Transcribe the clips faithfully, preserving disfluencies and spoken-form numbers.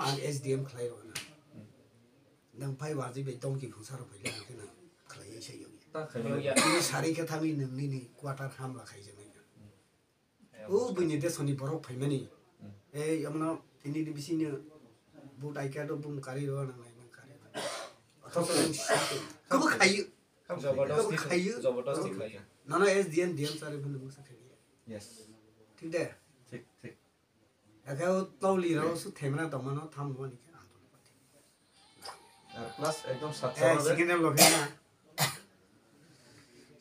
ang S D M khlai rw na. Nwng phai wajwi bai tongki phungsa rw phai le ang khe nwng khlai sai yong. Ta khlai yong. Ini sari khe thangwi nwng nini quarter hamla khai jani. O buini desoni borok phaimani. Ei, omono tini ni bisingni vote I card o bum kari rw nang nai nang kari. Othocho nwng si-, kebo khayu. Jabardasti khayu. Jabardasti khayu. Nono S D M D M sari phano musa khayu. Yes. Thik de? Thik, thik. Aka o toli rw su themna tongmano tham wani khe ang tong. Ar plus ekdom sat Eh, sat. Second lo khe na.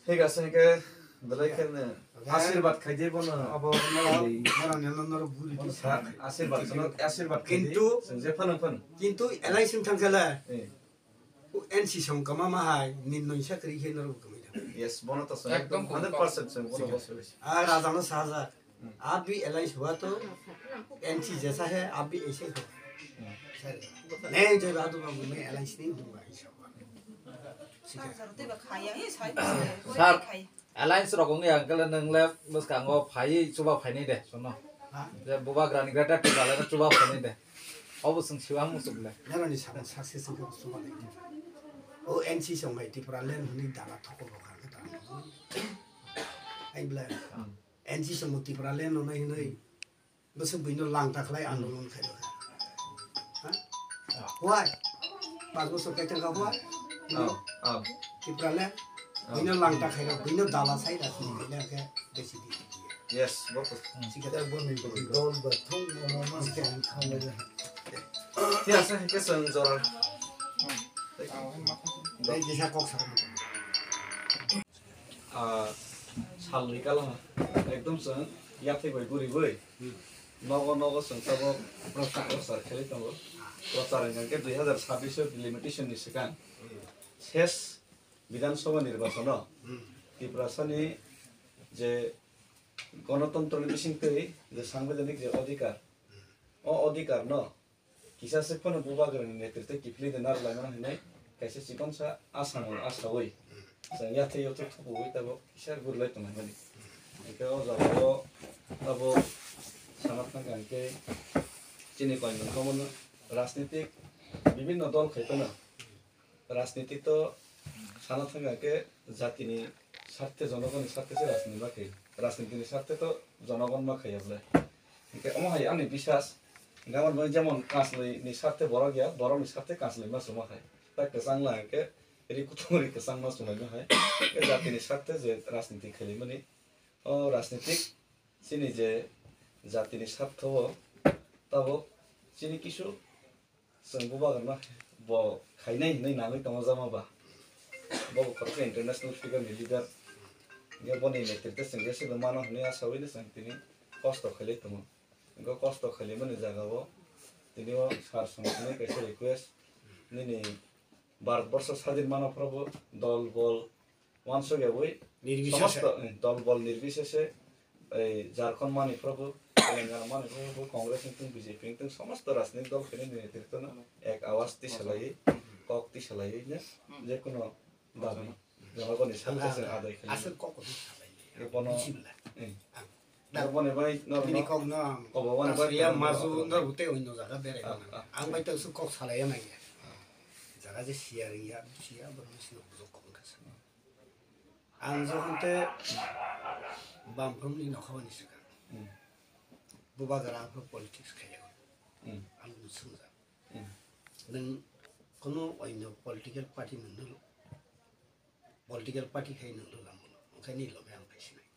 Thik ase, hingke belai khe ne ashirbad khai di bono. Abo noro, noro nelo noro guri di sa. Ashirbad, ashirbad khai di. Kintu, sing je phano phano. Kintu L I C thang khala. Eh. O N C song kama ma hai, nin noi sa kri khe noro kami da. Yes, bono to song. Ekdom ekdom hundred percent song, bono boswe. Ah, raja no saja. Abi L I C hua to N C jesa hai, abi aise ho. Nahi jai baat hua, main L I C nahi hua, aisa hua. Sir, alliance rok wngya hwnkhe le nwng le bwskango phaiwi chuba phainai de, sono. Ha? Je bubagrani greater Tipraland chuba phainai de. Obo chwng siwa muchuk le. Nero ni sakno success wngkhe chuba nai. O N C song hai Tipraland hwnwi dala thoko bo kha khe ta. Ai bla. N C song Tipraland hwnwi hwnwi bwswk buino langta khlai andolon khai rw kha. Ha? Why? Pas bosor kai thang kha why? Oh, oh. Tipraland buino langta khai rw, buino dala sai rw, buino khe besi di. Yes, bo to. Sikhe ta bo ni dol ba thong mo mo ma sikhe ang thang le. Yes, ke sang jora. Dai kisa kok sa. Ah, salni kala ekdom chwng yathai bai guri bai. Nogo nogo chwng tabok prochar prochar khlai tongo. Prochar hwnkhe dui hazar sabbish o limitation ni swkang ses Bidhan Sabha nirbachon o Tiprasani je gonotontro ni bisingtwi je sangbidhanik je odhikar, o odhikar no kisa se phano bubagrani netritwe kiphilwi de narwk laimano hinwi kaisa chikonsa asamo asawi chwng yathai yathai thukuwi tabok kisa gurilai tonglaimani. Hwnkhe o jagao tabok sana thangkha hwnkhe chini koimung komono rajnitik bibinno dol khai phano rajniti to sana thangkha hwnkhe jatini sarthe, jonogonni sarthe se rajniti ma khai. Rajnitini sarthe to jonogon ma khai ya bole. Hwnkhe omo hai ani biswas, gamon bai jemon kanslwi ni sarthe borok ya, borok ni sarthe kanslwi ma suma khai. Tak kwchang la hwnkhe ri kutung ri kwchang ma sumai ma hai. Hwnkhe jatini sarthe je rajniti khailaimani, o rajnitik chini je jatini sartho o tabok chini kisu chwng bubagrano bo khainai hinwi nangwi tongo jama ba. Bo bo khoroksa international figure ni leader. Hwnkhe boni netritwe chwng jeswk mano hinwi asawi no chwng tini kosto khailai tongo. Hwnkhe kosto khailaimani jagao tini o sir songkhe kaisa request, nini Bharat borsho sadin mano phorobo dol bol wansuk yawi nirbichase. Somosto, eh, dol bol nirbisese, ei, Jharkhand mani phorobo, Telangana mani phorobo, Congress wngthung, B J P wngthung, somosto rajnitik dol khainai ni netrito no ek awas tisa laiwi, kok tisa laiwi no, je kono dabi, jonogoni sakhe se adai khainai. Aswk kok kotor salai. Bono, eh. Bono bai no, bini kok no ang kobo bono bai ya no, mazu no, no, bute oino jaga berai ah, mano. Ah. Ang bai to su kok salai ya nai. Jaga je siya ri ya, siya bono si bujok kok ka sa. Ang jokhon te Bamprumni nokhorni swkang. Hmm. Bubagra aphuru politics khaiya. Hmm. Ang no swngjak. Hmm. Nwng kono oino political party nwng no, political party khai nwng no lambo. Onkhaini loge ang phai sinai.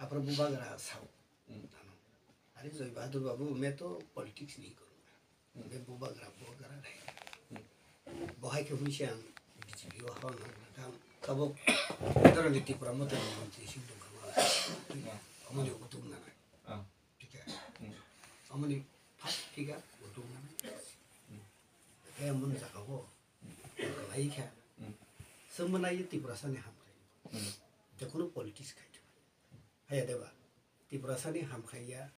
Aphuru Bubagra sao. Hmm. Ano. Are Joy Bahadur Babu, main to politics nahi karunga. Be bubagra, bubagra re. Bo hai khe hwnwi se ang B J P o hauna hwnwi kha. Tabuk federal ni Tipra Motha ni montri sing tong kha. Amoni utung nanai. Ah. Thik hai. Hmm. Amoni first figure utung nanai. Hmm. Khe amoni jaga o. Lai kha. Hmm. Sengma nai Tiprasa ni hamkrai. Hmm. Te kono politics khai. Haya deba. Tiprasa ni hamkrai ya.